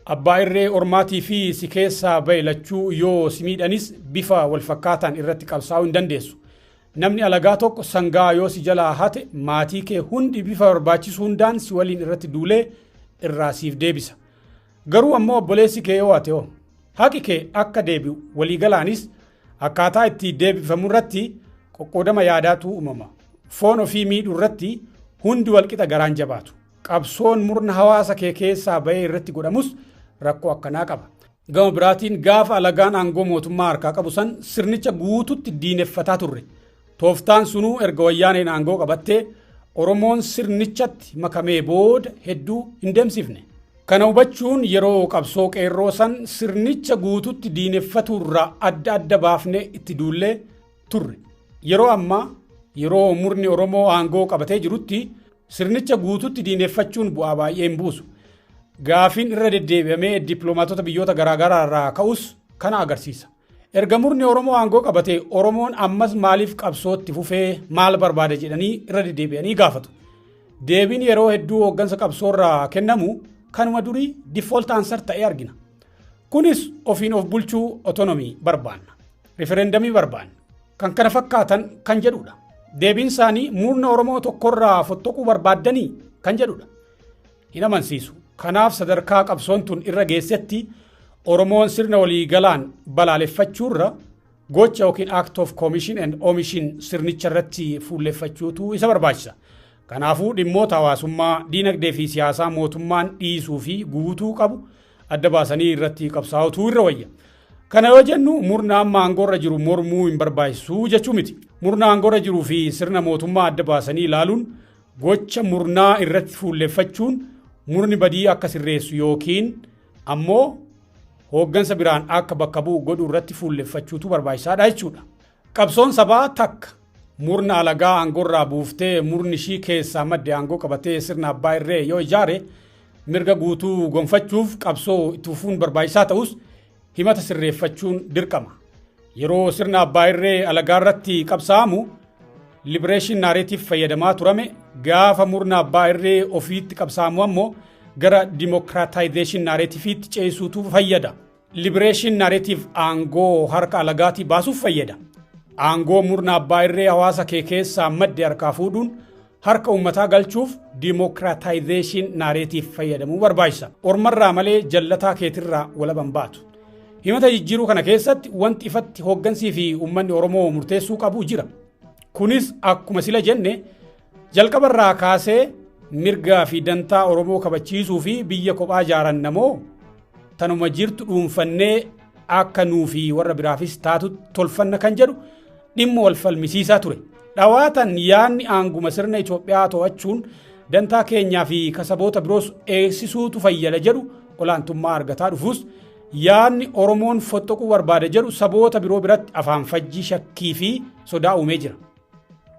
Abbaa irree ormaatii fi si keessaa bahe lachuu yoo si miidhanis bifa walfakkaataan irratti qabsaa'uu hin dandeessu. Namni alagaa tokko sangaa yoo si jalaa hate, maatii kee hundi bifa barbaachisu hundaan si waliin irratti duulee irraa siif deebisa. Garuu ammoo obboleessi kee yoo hate hoo, haqi kee akka deebi'u waliigalaanis akkaataa itti deebifamu irratti qoqqoodama yaadaatu uumama. Foon ofii miidhuu irratti hundi walqixa garaan jabaatu. Qabsoon murna hawaasa kee keessaa bahee irratti godhamus rakkoo akkanaa qaba. Gama biraatiin gaafa alagaan aangoo mootummaa harkaa qabu san sirnicha guututti diineffataa turre. Tooftaan sunuu erga Wayyaaneen aangoo qabattee Oromoon sirnichatti makamee booda hedduu hin deemsifne. Kana hubachuun yeroo qabsoo qeerroo san sirnicha guututti diineffaturraa adda adda baafnee itti duullee turre. Yeroo ammaa, yeroo murni Oromoo aangoo qabatee jirutti, sirnicha guututti diineffachuun bu'aa baay'ee hin buusu. Gaafiin irra deddeebi'amee dippiloomaatota biyyoota garaagaraa irraa ka'us kana agarsiisa. Erga murni Oromoo aangoo qabatee Oromoon ammas maaliif qabsootti fufee, maal barbaada jedhanii irra deddeebi'anii gaafatu. Deebiin yeroo hedduu hooggansa qabsoorraa kennamu kanuma durii default answer ta'ee argina. Kunis ofiin of bulchuu, autonomy barbaanna. Rifereendamii barbaanna. Kan kana fakkaatan kan jedhudha. Deebiin isaanii murna Oromoo tokkorraa fottoquu barbaaddanii kan jedhudha. Hin amansiisu. Kanaaf sadarkaa qabsoon tun irra geessetti Oromoon sirna waliigalaan balaaleffachuurra gocha yookiin act of commission and omission sirnicha irratti fuulleffachuutu isa barbaachisa. Kanaafuu dhimmoota hawaasummaa, diinagdee fi siyaasaa mootummaan dhiisuu fi guutuu qabu adda baasanii irratti qabsaa'utu irra wayya. Kana yoo jennu murna amma aangoorra jiru mormuu hin barbaachisu jechuu miti. Murna aangoorra jiruu fi sirna mootummaa adda baasanii ilaaluun gocha murnaa irratti fuulleffachuun murni badii akka sirreessu yookiin ammoo hooggansa biraan akka bakka bu'u godhuu irratti fuulleffachuutu barbaachisaadha jechuudha. Qabsoon sabaa takka murna alagaa aangoorraa buuftee murni ishii keessaa madde aangoo qabatee sirna abbaa irree yoo ijaare mirga guutuu gonfachuuf qabsoo itti fufuun barbaachisaa ta'us himata sirreeffachuun dirqama. Yeroo sirna abbaa irree alagaa irratti qabsaa'amu liberation narrative fayyadamaa turame, gaafa murna abbaa irree ofiitti qabsaa'amu ammoo gara democratization narrative'itti ceesisuutu fayyada. Liberation narrative aangoo harka alagaatii baasuuf fayyada. Aangoo murna abbaa irree hawaasa kee keessaa madde harkaa fuudhuun harka uummataa galchuuf democratization narrative fayyadamuu barbaachisa. Ormarraa malee jallataa keetirraa walaban baatu. Himata jijjiiruu kana keessatti wanti ifatti hooggansii fi uummanni Oromoo murteessuu qabu jira. Kunis akkuma sila jenne jalqabarraa kaasee mirgaa fi dantaa Oromoo kabachiisuu fi biyya kophaa ijaaran namoo tanuma jirtu dhuunfannee akka nuu fi warra biraafis taatu tolfanna kan jedhu dhimma wal falmisiisaa ture. Dhawaatan yaadni aanguma sirna Itoophiyaa to'achuun dantaa keenyaa fi kasaboota biroos eegsisuutu fayyada jedhu olaantummaa argataa dhufus yaadni Oromoon fottoquu barbaada jedhu saboota biroo biratti afaan fajjii shakkii fi sodaa uumee jira.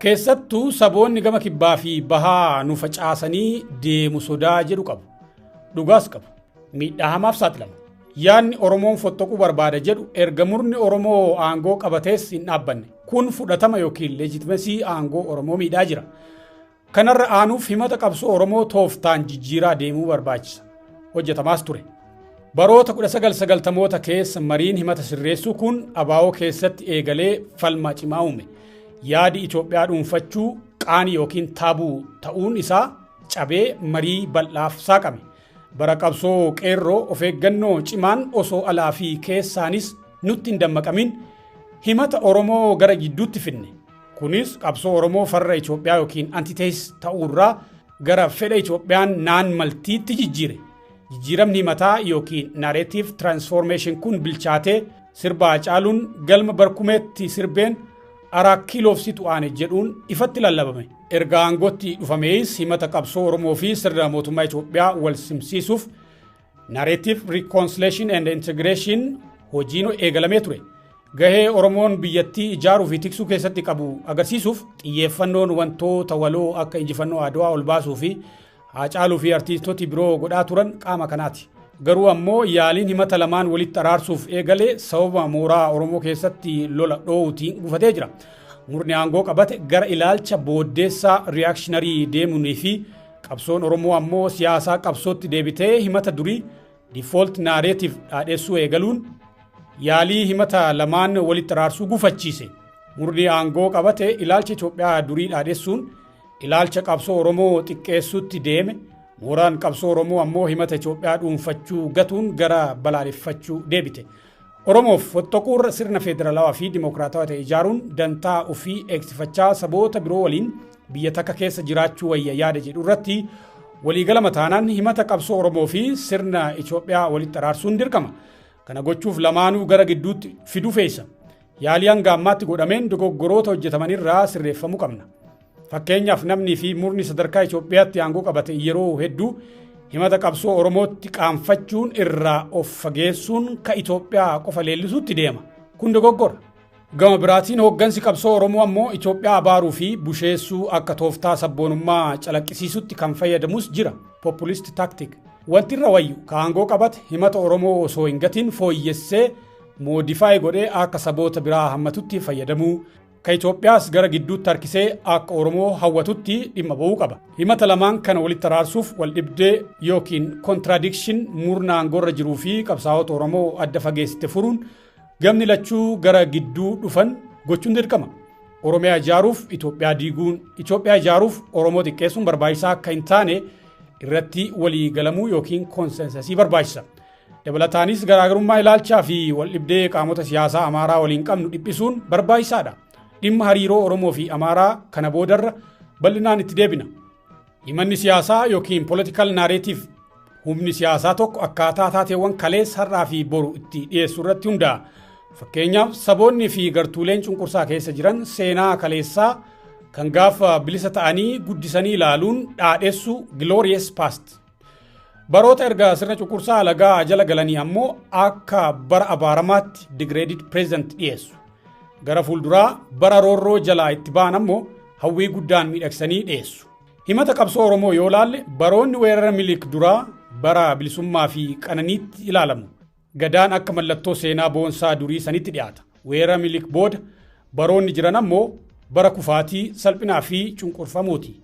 Keessattuu saboonni gama kibbaa fi bahaa nu facaasanii deemu sodaa jedhu qabu. Dhugaas qabu. Miidhaa hamaaf saaxilamu. Yaadni Oromoon fottoquu barbaada jedhu erga murni Oromoo aangoo qabatees hin dhaabbanne. Kun fudhatama yookiin legitimacy aangoo Oromoo miidhaa jira. Kanarra aanuuf himata qabsoo Oromoo tooftaan jijjiiraa deemuu barbaachisa. Hojjetamaas ture. Baroota 1990moota keessa mariin himata sirreessuu kun ABO keessatti eegalee falmaa cimaa uume. Yaadi Itoophiyaa dhuunfachuu qaanii yookiin taboo ta'uun isaa cabee marii bal'aaf saaqame. Bara qabsoo qeerroo of eeggannoo cimaan osoo alaa fi keessaanis nutti hin dammaqamin himata Oromoo gara gidduutti finne. Kunis qabsoo Oromoo farra Itoophiyaa yookiin antithesis ta'uurraa gara fedha Itoophiyaan naan maltiitti jijjiire. Jijjiiramni himataa yookiin narrative transformation kun bilchaatee sirba Haacaaluun galma barkumeetti sirbeen Araa Kiiloof situ aane jedhuun ifatti lallabame. Erga aangootti dhufamees himata qabsoo Oromoo fi sirna mootummaa Itoophiyaa wal simsiisuuf narrative reconciliation and integration hojiin eegalamee ture. Gahee Oromoon biyyattii ijaaruu fi tiksuu keessatti qabu agarsiisuuf xiyyeeffannoon wantoota waloo akka injifannoo Adwaa ol baasuu fi Haacaaluu fi artiistota biroo godhaa turan qaama kanaati. Garuu ammoo yaaliin himata lamaan walitti araarsuuf eegalee sababa mooraa Oromoo keessatti lola dhoowutiin gufatee jira. Murni aangoo qabate gara ilaalcha booddeessaa reactionary deemuunii fi qabsoon Oromoo ammoo siyaasaa qabsootti deebitee himata durii default narrative dhaadheessuu eegaluun yaalii himata lamaan walitti araarsuu gufachiise. Murni aangoo qabate ilaalcha Itoophiyaa durii dhaadheessuun ilaalcha qabsoo Oromoo xiqqeessuutti deeme. Mooraan qabsoo Oromoo ammoo himata Itoophiyaa dhuunfachuu gatuun gara balaaleffachuu deebite. Oromoof fottoquurra sirna federaalawaa fi dimokiraatawaa ta'e ijaaruun dantaa ofii eegsifachaa saboota biroo waliin biyya takka keessa jiraachuu wayya yaada jedhu irratti waliigala taanaan himata qabsoo Oromoo fi sirna Itoophiyaa walitti araarsuun dirqama. Kana gochuuf lamaanuu gara gidduutti fiduu feesa. Yaalii hanga ammaatti godhameen dogoggoroota hojjetamanirraa sirreeffamuu qabna. Fakkeenyaaf namni fi murni sadarkaa Itoophiyaatti aangoo qabate yeroo hedduu himata qabsoo Oromootti qaanfachuun irraa of fageessuun ka Itoophiyaa qofa leellisuutti deema. Kun dogoggora. Gama biraatiin hooggansi qabsoo Oromoo ammoo Itoophiyaa abaaruu fi busheessuu akka tooftaa sabboonummaa calaqqisiisutti kan fayyadamus jira. Populist tactic. Wanti irra wayyu ka aangoo qabate himata Oromoo osoo hin gatiin fooyyessee modify godhee akka saboota biraa hammatutti fayyadamuu, ka Itoophiyaas gara gidduutti harkisee akka Oromoo hawwatutti dhimma ba'uu qaba. Himata lamaan kana walitti araarsuuf wal dhibdee yookiin contradiction murna aangoorra jiruu fi qabsaa'ota Oromoo adda fageessite furuun gamni lachuu gara gidduu dhufan gochuun dirqama. Oromiyaa ijaaruuf Itoophiyaa diiguun, Itoophiyaa ijaaruuf Oromoo xiqqeessuun barbaachisaa akka hin taane irratti walii galamuu yookiin consensusii barbaachisa. Dabalataanis garaagarummaa ilaalchaa fi wal dhibdee qaamota siyaasaa Amaaraa waliin qabnu dhiphisuun barbaachisaadha. Dhimma hariiroo Oromoo fi Amaaraa kana boodarra bal'inaan itti deebina. Himanni siyaasaa yookiin political narrative humni siyaasaa tokko akkaataa taateewwan kaleessa, har'aa fi boru itti dhiyeessu irratti hundaa'a. Fakkeenyaaf saboonni fi gartuuleen cunqursaa keessa jiran seenaa kaleessaa kan gaafa bilisa ta'anii guddisanii ilaaluun dhaadheessu, glorious past. Baroota erga sirna cunqursaa alagaa jala galanii ammoo akka bara abaaramaatti, degraded present dhiyeessu. Gara fuulduraa bara roorroo jalaa itti ba'an ammoo hawwii guddaan miidhagsanii dhiyeessu. Himata qabsoo Oromoo yoo laalle baroonni weerara Minilik duraa bara bilisummaa fi qananiitti ilaalamu. Gadaan akka mallattoo seenaa boonsaa durii sanitti dhiyaata. Weerara Minilik booda baroonni jiran ammoo bara kufaatii, salphinaa fi cunqurfamuuti.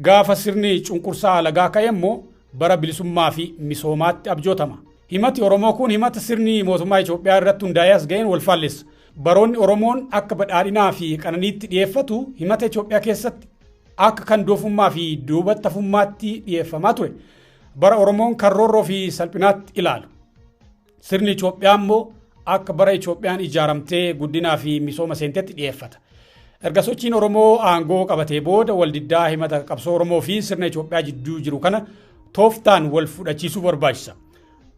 Gaafa sirni cunqursaa alagaa ka'e immoo bara bilisummaa fi misoomaatti abjootama. Himati Oromoo kun himata sirni mootummaa Itoophiyaa irratti hundaa'ee as ga'een wal faallessa. Baroonni Oromoon akka badhaadhinaa fi qananiitti dhiyeeffatu himata Itoophiyaa keessatti akka kan doofummaa fi duubatti hafummaatti dhiyeeffamaa ture. Bara Oromoon kan roorroo fi salphinaatti ilaalu. Sirni Itoophiyaa immoo akka bara Itoophiyaan ijaaramtee guddinaa fi misooma seentetti dhiyeeffata. Erga sochiin Oromoo aangoo qabatee booda waldiddaa himata qabsoo Oromoo fi sirna Itoophiyaa jidduu jiru kana tooftaan wal fudhachiisuu barbaachisa.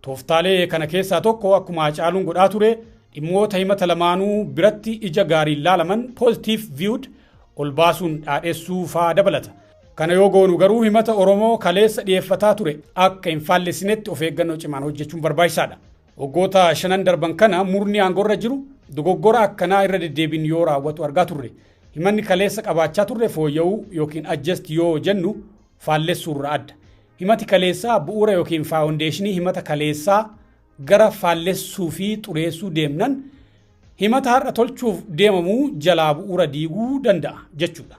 Tooftaalee kana keessaa tokko akkuma Hacaaluun godhaa ture dhimmoota himata lamaanuu biratti ija gaariin laalaman, positive viewed, ol baasuun dhaadhessuu faa dabalata. Kana yoo goonu garuu himata Oromoo kaleessa dhiyeeffataa ture akka hin faallessinetti of eeggannoo cimaan hojjechuun barbaachisaadha. Waggoota shanan darban kana murni aangoorra jiru dogoggora akkanaa irra deddeebiin yoo raawwatu argaa turre. Himanni kaleessa qabaachaa turre fooyya'uu yookiin adjust yoo jennu faallessuurra adda. Himati kaleessaa bu'uura yookiin foundation himata kaleessaa gara faallessuu fi xureessuu deemnan himata har'a tolchuuf deemamuu jalaa bu'uura diiguu danda'a jechuudha.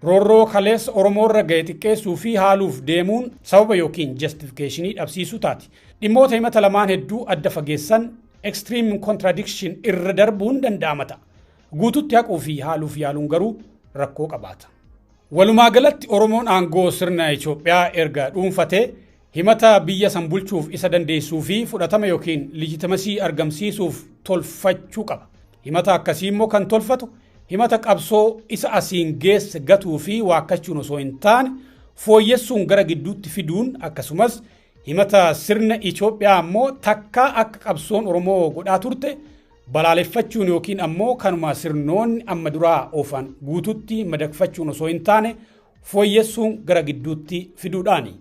Roorroo kaleessa Oromoorra ga'e xiqqeessuu fi haaluuf deemuun sababa yookiin justification dhabsiisuu taati. Dhimmoota himata lamaan hedduu adda fageessan, extreme contradiction, irra darbuun danda'ama ta'a. Guututti haquu fi haaluuf yaaluun garuu rakkoo qabaata. Walumaa galatti Oromoon aangoo sirna Itoophiyaa erga dhuunfatee himata biyya san bulchuuf isa dandeessuu fi fudhatama yookiin legitimacy argamsiisuuf tolfachuu qaba. Himata akkasii immoo kan tolfatu himata qabsoo isa asiin geesse gatuu fi waakkachuun osoo hin taane, fooyyessuun gara gidduutti fiduun, akkasumas himata sirna Itoophiyaa ammoo takkaa akka qabsoon Oromoo godhaa turte balaaleffachuun yookiin ammoo kanuma sirnoonni amma duraa oofan guututti madaqfachuun osoo hin taane, fooyyessuun gara gidduutti fiduudhaani.